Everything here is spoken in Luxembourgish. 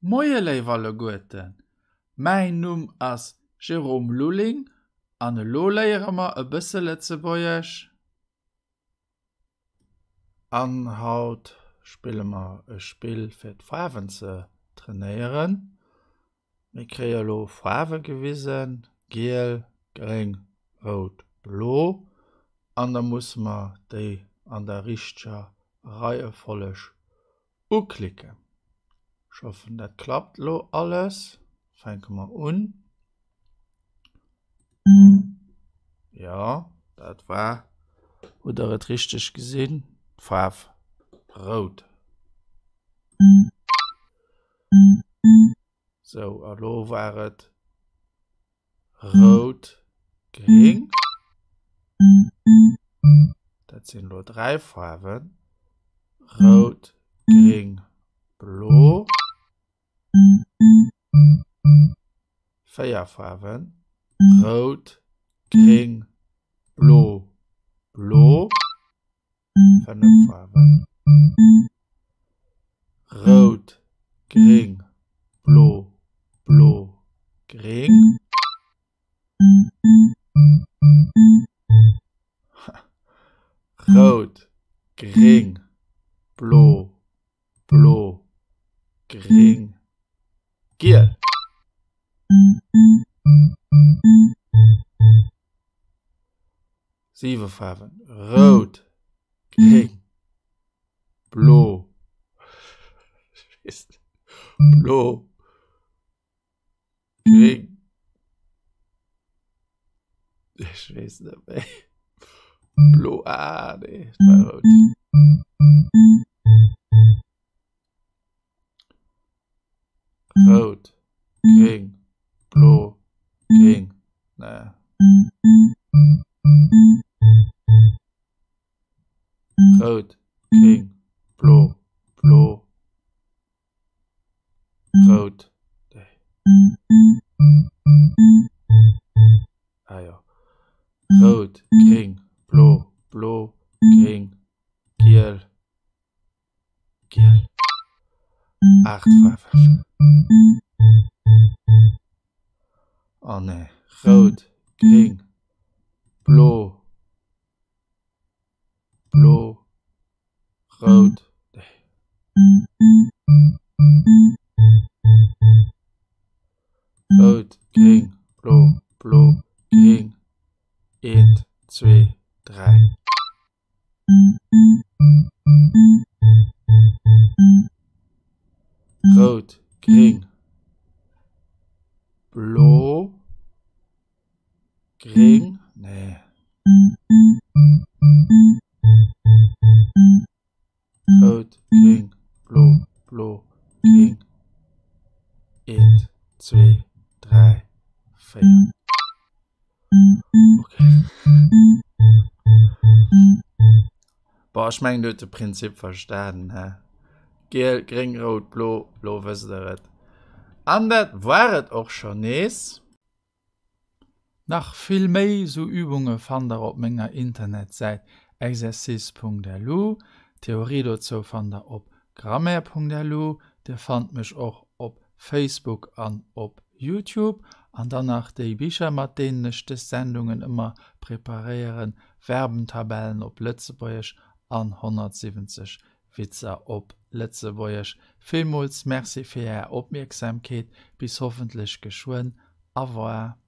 Moie léif alleguerten, mäin Numm ass Jérôme Lulling an elo léiere mer e bësse Lëtzebuergesch. An haut spille mer e Spill fir d'Faarwen ze trainéieren. Mir kréie elo Faarwe gewisen, giel, gréng, rout, blo, an da musse mer déi an der richteger Reiefolleg Uklicken. Ech hoffen dat klappt elo alles. Fänke mer un. Jo, dat war, hutt der et richteg gesinn, d'Faarf rout. Sou, a lo war et rout, gréng. Dat sinn elo 3 Faarwen. Rout, gréng, blo. 4 Faarwen. Rout, gréng, blo, blo. 5 Faarwen. Rout, gréng, blo, blo, gréng. Rout, gréng, blo, blo, gréng, giel. Siwe Faarwen, rout, gréng, blo, blo, gréng, ech weess net méi, blo, ah nee, et war rout. Rout, gréng, blo, gréng, nee. Rout, gréng, blo, blo, rout, nee. Ah jo. Rout, gréng, blo, blo, gréng, giel. Giel. 8 Faarwen. Oh nee. Rout, gréng, blo, blo, rout. Nee. Rout, gréng, blo, blo, gréng. Eent, zwee, dräi. Rout, gréng, blo, gréng, nee. Rout, gréng, blo, blo, gréng. Eent, zwee, dräi, véier. Okay. Boah, ech mengen, du huet de Prinzip verstanen, hä? Giel, gréng, rout, blo, lo wësst der et. An dat war et och scho nees. Nach vill méi sou Übunge fannt der op menger Internetsäit exercice.lu. D'Theorie dozou fannt der op grammaire.lu. Dir fannt mech och op Facebook an op Youtube. An dann nach déi Bicher mat deenen ech dës Sendungen ëmmer preparéieren, Verbentabellen op Lëtzebuergesch an 170 Witzer op Lëtzebuergesch. Villmools Merci fir Är Opmierksamkeet. Bis hoffentlech geschwënn. Au revoir.